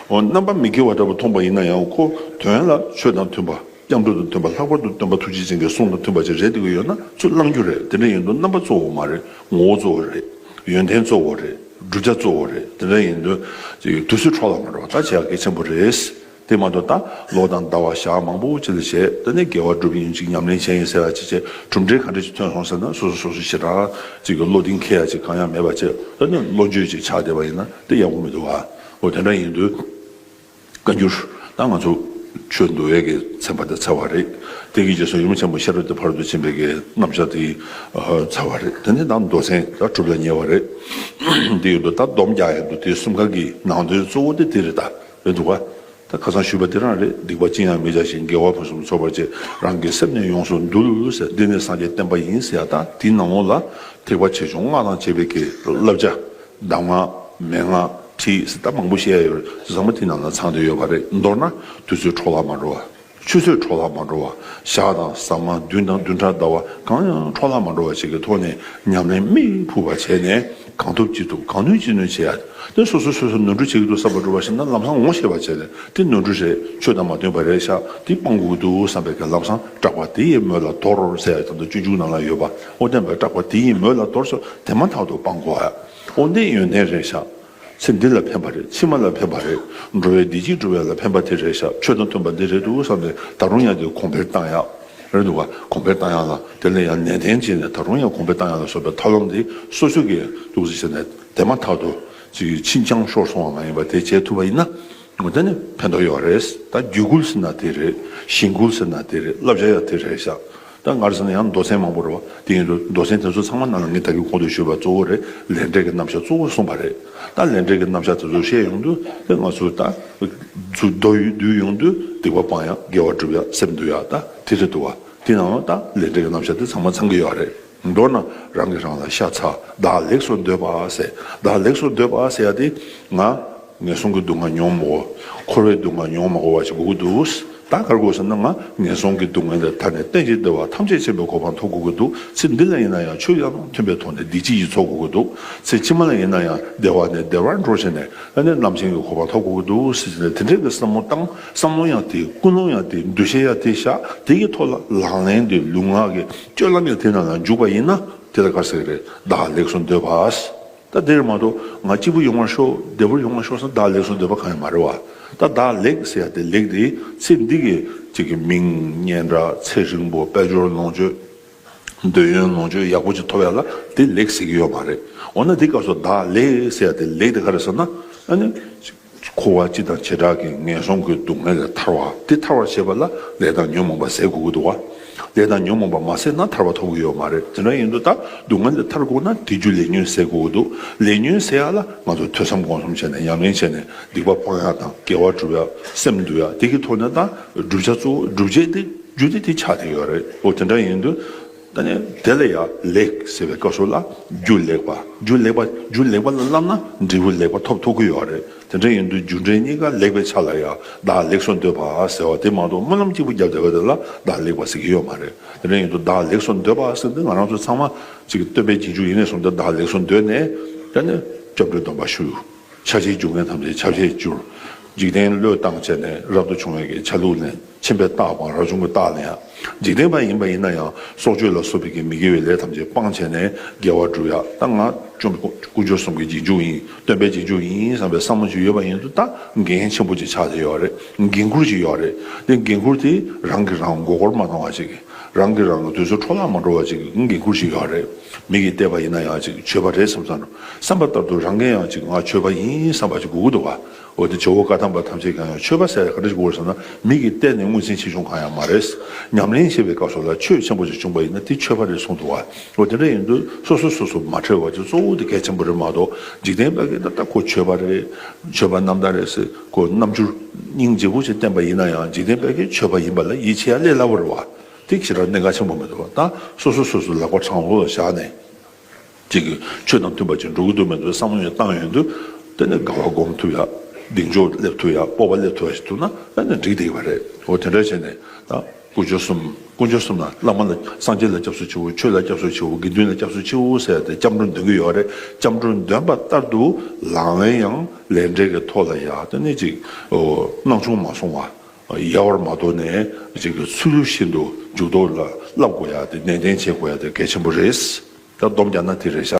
འོ་རྣམ་པ་མི་དགེ་བ་འདྲ་པོ་མཐོང་པ་ཡིན་ན་ཡང་ཁོ་དོན་ལ་ཆོས་དང་མཐུན་པ། སྐྱབས་འགྲོ་དང་མཐུན་པ། ལྷག་པར་དུ་སྟོན་པ་ཐུགས་རྗེ་ཅན་གྱི་གསུང་དང་མཐུན་པ་ཅིག་རེད་བསྡད་ཀྱི་ཡོད་ན་ཚུར་བླང་རྒྱུ་རེད། དེ་འདྲ་ཡིན་དུས་རྣམ་པ་གཙོ་བོ་མ་རེད། ངོ་བོ་གཙོ་བོ་རེད། ཡོན་ཏན་གཙོ་བོ་རེད། བསྒྲུབ་བྱ་གཙོ་བོ་རེད། དེ་འདྲ་ཡིན་དུས་ཅིག་དུས་ཚོད་འཕྲོ་བརླག་མ་འགྲོ་བ་ད་བྱེད་ཡག་གལ་ཆེན་པོ་རེད། དེ་མ་གཏོགས་ད་ལོ་དང་ཟླ་བ་ཞག་མང་པོ་ཅིག་ལ་བྱས། ད་ནི་དགེ་བ་སྒྲུབ་ཡིན་ཅིག་ཉམས་ལེན་བྱས་ཡིན་ཟེར་བ་ཅིག་བྱས། གྲུབ་འབྲས་ག་འདྲ་ཞིག་ཐོན་སོང་ཟེར་ན་སོ་སོ་སོ་སོ་ཞེ་དྲག་ཅིག་གི་བློ་གདེང་འཁེལ་ཡ་ཅིག་གང་ཡང་མེད་པ་བྱས། ད་ནི་བློ་འགྱོད་ཅིག་ཆགས་བསྡད་པ་ཡིན་ན་དེ་ཡག་པོ་མི་འདུག་བ། འོ་དེ་འདྲ་ཡིན་དུས། བཀའ་འགྱུར། ད་ང་ཚོ་ཆོས་འདུལ་བའི་གི་ཚན་པ་དེ་ཚར་བ་རེད། དེ་གི་རྗེས་སུ་ཡུམ་ཆེན་མོ་ཤེས་རབ་ཀྱི་ཕ་རོལ་ཏུ་ཕྱིན་པའི་གི་རྣམ་གཞག་དེ་ཨ་ཚར་བ་རེད། དེ་ནས་ད་མདོ་ཚན་ད་གྲུབ་ལ་ཉེ་བ་རེད། དེ་ཡོད་དུས་ད་སྡོམ་རྒྱག་ཡག་འདུག་དེ་གསུམ་ཀ་གི་ནང་དོན་གཙོ་བོ་དེ་དེ་རེད། ད་རེད་འདུག་ག་ད་ཁ་སང་ཞུས་པ་དེ་རང་རེད། སྡིག་པ་ཅི་ཡང་མི་བྱ་ཞིང་། དགེ་བ་ཕུན་སུམ་ཚོགས་པར་བྱེད། རང་གི་སེམས་ནི་ཡོངས་སུ་འདུལ་ཟེར། འདི་ནི་སངས་རྒྱས་བསྟན་པ་ཡིན་ཟེར་ཡ། ད་དེའི་ནང་ལོགས་ལ་ཐེག་པ་ཆེ་ཆུང་སྔགས་དང་བཅས་པའི་གི་བསླབ་བྱ། གདམས་ངག་མན་ངག་ཁྲིད་ཟེར་ད་མང་པོ་བཤད་ཡ་ཡོད་རེད། ཚང་མ་དེའི་ནང་ལ་ཚང་བསྡད་ཡོད་པ་རེད། མདོར་ན་དུས་ཚོད་འཕྲོ་བརླག་མ་འགྲོ་བ། ཆུ་ཚོད་འཕྲོ་བརླག་མ་འགྲོ་བ། ཞག་དང་ཟ་མ་བདུན་དང་བདུན་ཕྲག་ཟླ་བ་གང་ཡང་འཕྲོ་བརླག་མ་འགྲོ་བ་ཞིག་གི་ཐོག་ནས་ཉམས་ལེན་མིག་ཕུག་པ་བྱས་ནས་གང་ཐུབ་ཅི་ཐུབ་གང་ནུས་ཅི་ནུས་བྱེད་ཡ། དེ་སོ་སོ་སོ་སོ་ནོར་འཁྲུལ་བྱེད་ཀྱི་འདུག་བསམ་པ་འགྲུབ་པ་ཞིག་ན་ལམ་སང་ངོ་ཤེས་པ་བྱས་ནས་དེ་ནོར་འཁྲུལ་རེད། ཆོས་དང་མ་མཐུན་པ་རེད་ཤག་དེ་སྤང་དགོས་ཀྱི་འདུག་བསམ་པའི་གི་ལམ་སང་སྐྲག་པ་དེ་ཡི་མོད་ལ་དོར་ཟེར་ཡ་དང་དུ་སྤྱོད་འཇུག་ནང་ལ་ཡོད་པ། འོ་དེ་འདྲ་སྐྲག་པ་དེ་ཡི་མོད་ལ་དོར་སོ་དེ་མ་ཐག་ཏུ་སྤང་དགོས་ཡ། འོ་འདི་ཡོན་ཏན་རེད་ཤག་ཚེ་འདི་ལ་ཕན་པ་རེད། ཕྱི་མ་ལ་ཕན་པ་རེད། འགྲོ་བའི་བདེ་སྐྱིད་སྒྲུབ་ཡ་ལ་ཕན་པ་དེ་རེད་ཤག་ཆོས་དང་མཐུན་པ་འདི་རེད་འདུག་བསམ་ནས་ད་རུང་ཡང་དེ་གོང་འཕེལ་བཏང་ཡ། རེད་འདུག་ག་གོང་འཕེལ་བཏང་ཡ་ལ་དེ་ལ་ཡང་ནན་ཏན་བྱས་ནས་ད་རུང་ཡང་གོང་འཕེལ་བཏང་ཡ་ལ་སོགས་པའི་ཐབས་ལམ་འདི་སོ་སོ་གིས་འདུག་སེ་བྱས་ནས་དེ་མ་ཐག་ཏུ་ཅིག་ཕྱིན་ཅང་ཤོར་སོང་བ་མ་ཡིན་པ་དེ་བྱེད་ཐུབ་པ་ཡིན་ན། འོ་དེ་ནི་ཕན་ཐོགས་ཡོད་རེད། ད་རྒྱུད་བསྐུལ་ཟེར་ན་དེ་རེད། ཞིང་བསྐུལ་ཟེར་ན་དེ་རེད། བསླབ་བྱ་ཡང་དེ་རེད་ཤག་ད་ང་རང་ཚོ་ནི་ཡང་མདོ་ཚན་མང་པོ་རེད་བ། དེ་ཡིན་དུས་མདོ་ཚན་དེ་ཚོ་ཚང་མ་ནང་ལ་ངས་ད་གིན་གོང་དུ་ཞུས་པ་གཙོ་བོ་རེད། ལས་འབྲས་ཀྱི་རྣམ་གཞག་གཙོ་བོ་གསུངས་པ་རེད། ད་ལས་འབྲས་ཀྱི་རྣམ་གཞག་དེ་ཚོ་བཤད་ཡོང་དུས་དེ་ང་ཚོ་ད་ཚུར་མདོ་ཡུལ་བསྡུས་ཡོང་དུས་སྡིག་པ་སྤང་ཡག་དགེ་བ་སྒྲུབ་ཡག་སེམས་འདུལ་ཡག་ད་དེ་རེད་འདུག་བ། དེ་ནང་ད་ལས་འབྲས་ཀྱི་རྣམ་གཞག་དེ་ཚང་མ་ཚང་གི་ཡོད་རེད། མདོར་ན་རང་གིས་རང་ལ་ཤ་ཚ། བདག་ལེགས་སུ་འདོད་པ་ཟེར། བདག་ལེགས་སུ་འདོད་པ་ཟེར་ཡ་དེ་ང་ངན་སོང་གི་སྡུག་བསྔལ་མྱོང་མ་དགོས། འཁོར་བའི་སྡུག་བསྔལ་མྱོང་མ་དགོས་པ་ཞིག་དགོས་ཀྱི་འདུག་ད་ག་རེ་དགོས་ཟེར་ན་ང་ངན་སོང་གི་སྡུག་བསྔལ་ལས་ཐར་ནས་གཏན་གྱི་བདེ་བ་ཐམས་ཅད་མཁྱེན་པའི་གོ་འཕང་ཐོབ་དགོས་ཀྱི་འདུག་ཚེ་འདི་ལ་ཡིན་ན་ཡང་ཆོས་ཡང་མཐུན་པའི་ཐོག་ནས་བདེ་སྐྱིད་ཀྱི་ཚོགས་དགོས་ཀྱི་འདུག་ཚེ་ཕྱི་མ་ལ་ཡིན་ན་ཡང་བདེ་བ་ནས་བདེ་བར་འགྲོ་བྱས་ནས་ཨ་ནི་རྣམ་མཁྱེན་གྱི་གོ་འཕང་ཐོབ་དགོས་ཀྱི་འདུག་ཟེར་ནས་དེ་འདྲའི་གི་བསམ་བློ་བཏང་། བསམ་བློ་ཡང་དེ། ཀུན་སློང་ཡང་དེ། འདུ་ཤེས་ཡང་དེ་བཞག་དེ་གི་ཐོག་ལ་ལག་ལེན་དེ་ལུས་ངག་གི་སྤྱོད་ལམ་ཡང་དེ་ནང་ལ་འཇུག་པ་ཡིན་ན་དེ་ལ་ག་རེ་ཟེར་གི་རེད། བདག་ལེགས་སུ་འདོད་པ། ད་དེར་མ་གཏོགས་ང་སྐྱིད་པོ་ཡོང་བར་ཤོག་བདེ་པོ་ཡོང་བར་ཤོག་ཟེར་བདག་ལེགས་སུ་འདོད་པ་གང་ཡང་མ་རེད་བ། ད་བདག་ལེགས་ཟེར་ཡ་དེ་ལེགས་དེ་ཚེ་འདི་གི་ཅིག་གི་མིང་སྙན་གྲགས་ཚེ་རིང་པོ་དཔལ་འབྱོར་ལོངས་སྤྱོད། འདོད་ཡོན་ལོངས་སྤྱོད་ཡག་པོ་ཅིག་ཐོབ་ཡ་ལ་དེ་ལེགས་ཟེར་གི་ཡོད་མ་རེད། འོ་ན་དེ་སྐབས་སུ་བདག་ལེགས་ཟེར་ཡ་དེ་ལེགས་དེ་ག་རེ་ཟེར་ན། ཨ་ནི། འཁོར་བ་སྤྱི་དང་བྱེ་བྲག་གི་ངན་སོང་གི་སྡུག་བསྔལ་ལས་ཐར་བ་དེ་ཐར་བར་བྱེད་པ་ལ་ལས་དང་ཉོན་མོངས་པ་ཟད་དགོས་ཀྱི་འདུག་བ། ལས་དང་ཉོན་མོངས་པ་མ་ཟད་ན་ཐར་བ་ཐོབ་ཀྱི་ཡོད་མ་རེད། དེ་འདྲ་ཡིན་དུས་ད་སྡུག་བསྔལ་ལས་ཐར་དགོས་ན་དེ་རྒྱུ་ལས་ཉོན་ཟད་དགོས་ཀྱི་འདུག་ལས་ཉོན་ཟད་ཡ་ལ་ང་ཚོ་ཐོས་བསམ་སྒོམ་གསུམ་བྱས་ནས་ཉམས་ལེན་བྱས་ནས་སྡིག་པ་སྤང་ཡ་དང་དགེ་བ་སྒྲུབ་ཡ་སེམས་འདུལ་ཡ་དེ་གི་ཐོག་ནས་ད་བསྒྲུབ་བྱ་གཙོ་བོ་སྒྲུབ་བྱེད་དེ་རྒྱུ་དེ་དེ་ཆགས་བསྡད་ཡོད་རེད། འོ་དེ་འདྲ་ཡིན་དུས། ད་ནི་དེ་ལ་ཡང་ལེགས་ཟེར་བའི་སྐབས་སུ་ལ་རྒྱུ་ལེགས་པ། རྒྱུ་ལེགས་པ། རྒྱུ་ལེགས་པ་ལ་བསླབ་ན་འབྲས་བུ་ལེགས་པ་ཐོབ་ཐུབ་ཀྱི་ཡོད་རེད། དེ་འདྲ་ཡིན་དུས་རྒྱུ་འབྲས་གཉིས་ཀ་ལེགས་པའི་ཆ་ལ་ཡང་བདག་ལེགས་སུ་འདོད་པ་ཟེར་བ་དེ་མ་གཏོགས་སྨོན་ལམ་གཅིག་པུ་བརྒྱབ་བསྡད་པ་དེ་ལ་བདག་ལེགས་པ་ཟེར་གྱི་ཡོད་མ་རེད། དེ་འདྲ་ཡིན་དུས་བདག་ལེགས་སུ་འདོད་པ་ཟེར་དུས་ང་རང་ཚོ་ཚང་མ་ཅིག་སྟོན་པའི་རྗེས་འཇུག་ཡིན་ནས་བཟུང་སྟེ་བདག་ལེགས་སུ་འདོད་ནས་ད་ནི་སྐྱབས་འགྲོའི་སྡོམ་པ་ཞུ། ཆ་ཤས་རྒྱུ་ངན་ཐམས་ཅད་ཆ་ཤས་གྱུར། འཇིག་རྟེན་བློས་བཏང་བྱས་ནས་རབ་ཏུ་བྱུང་བའི་གི་ཆ་ལུགས་ལེན། ཕྱིན་པའི་རྟགས་སྤངས་རབ་བྱུང་གི་རྟགས་ལེན་ཡ། འཇིག་རྟེན་པ་ཡིན་པ་ཡིན་ན་ཡང་སྲོག་གཅོད་ལ་སོགས་པའི་གི་མི་དགེ་བའི་ལས་ཐམས་ཅད་སྤངས་བྱས་ནས་དགེ་བ་སྒྲུབ་ཡ། ད་ང་བཅོམ་དཀོན་མཆོག་གསུམ་གྱི་རྗེས་འཇུག་ཡིན། སྟོན་པའི་རྗེས་འཇུག་ཡིན་བསམ་པའི་བསམ་བློ་ཅིག་ཡོད་པ་ཡིན་དུས་ད་འགན་ཆེན་པོ་ཅིག་ཆགས་བསྡད་ཡོད་རེད། འགན་ཁུར་ཅིག་ཡོད་རེད། དེ་འགན་ཁུར་དེ་རང་གིས་རང་མགོ་སྐོར་མ་གཏོང་བ་ཅིག་རང་གིས་རང་ལ་དུས་ཚོད་འཕྲོ་བརླག་མ་འགྲོ་བ་ཅིག་འགན་ཁུར་ཅིག་ཡོད་རེད། མི་གིས་བལྟས་པ་ཡིན་ན་ཡང་ཅིག་ཆོས་པ་རེད་བསམ་བསམ་རུང་བསམ་པ་ལྟར་དུ་རང་གིས་ཡང་ཅིག་ང་ཆོས་པ་ཡིན་བསམ་པ་ཅིག་དགོས་ཀྱི་འདུག་ག་འོ་དེ་ཇོ་བོ་བཀའ་གདམས་པ་ཐམས་ཅད་ཀྱང་ཡང་ཆོས་པ་ཟེར་ཡ་ག་འདྲ་ཞིག་དགོས་རེད་ཟེར་ན་མི་གིས་བལྟས་ནས་ངོས་འཛིན་ཆེ་ཆུང་གང་ཡང་མ་རེད། ཉམས་ལེན་བྱེད་པའི་སྐབས་སུ་ལ་ཆོས་ཆེན་པོ་ཞིག་བྱུང་པ་ཡིན་ན་དེ་ཆོས་པ་རེད་གསུངས་འདུག་ག་འོ་དེ་འདྲ་ཡིན་དུས་སོ་སོ་སོ་སོ་མ་ཁྲེལ་བ་ཅིག་གཙོ་བོ་དེ་གལ་ཆེན་པོ་རེད་མ་གཏོགས་འཇིག་རྟེན་པ་གིས་ད་ལྟ་ཁོ་ཆོས་པ་རེད། ཆོས་པ་རྣམ་དག་རེད་ཟེར་ཁོ་རྣམ་འགྱུར་སྙིང་རྗེ་པོ་ཞིག་བསྟན་པ་ཡིན་ན་ཡང་འཇིག་རྟེན་པ་གིས་ཆོས་པ་ཡིན་པ་ལ་ཡིད་ཆེས་ཡ་ལས་སླ་པོ་རེད་བ། དེ་ཞེ་དྲག་གནད་འགག་ཆེན་པོ་མི་འདུག་བ། ད་སོ་སོ་སོ་སོ་ལག་པ་དྲང་བོ་ལ་བཞག་ནས། ཅིག་གིས་ཆོས་དང་མཐུན་པ་ཅིག་འགྲོ་གི་འདུག་མི་འདུག་བསམ་བློ་ཡང་བཏང་ཡོང་དུས། དེ་ནས་དགའ་བ་སྒོམ་ཐུབ་ཡ། གདེང་འཇོག་སླེབས་ཐུབ་ཡ། སྤོབས་པ་སླེབས་ཐུབ་ཡ་ཞིག་ཐུབ་ན་ཨ་ནི་འགྲིག་བསྡད་པ་རེད། འོ་དེ་འདྲ་བྱས་ནས་ད་དཀོན་མཆོག་གསུམ། དཀོན་མཆོག་གསུམ་ལ་བླ་མ་ལ་སངས་རྒྱས་ལ་སྐྱབས་སུ་མཆིའོ། ཆོས་ལ་སྐྱབས་སུ་མཆིའོ། དགེ་འདུན་ལ་སྐྱབས་སུ་མཆིའོ་ཟེར་ཏེ་སྐྱབས་འགྲོ་འདོན་གྱི་ཡོད་རེད། སྐྱབས་འགྲོ་འདོན་པ་ལྟར་དུ་ལག་ལེན་ཡང་ལས་འབྲས་ཀྱི་ཐོག་ལ་ཡ་དེ་ནས་ཅིག་སྣང་ཆུང་མ་སོང་བ། ཡལ་བར་མ་དོར་ནས་ཅིག་གི་ཚུལ་བཞིན་དུ་འཇུག་ལྡོག་ལ་བསླབ་དགོས་ཡ་དེ་ནན་ཏན་བྱེད་དགོས་ཡ་དེ་གལ་ཆེན་པོ་རེད། ད་སྡོམ་རྒྱག་ན་དེ་རེད་ཤག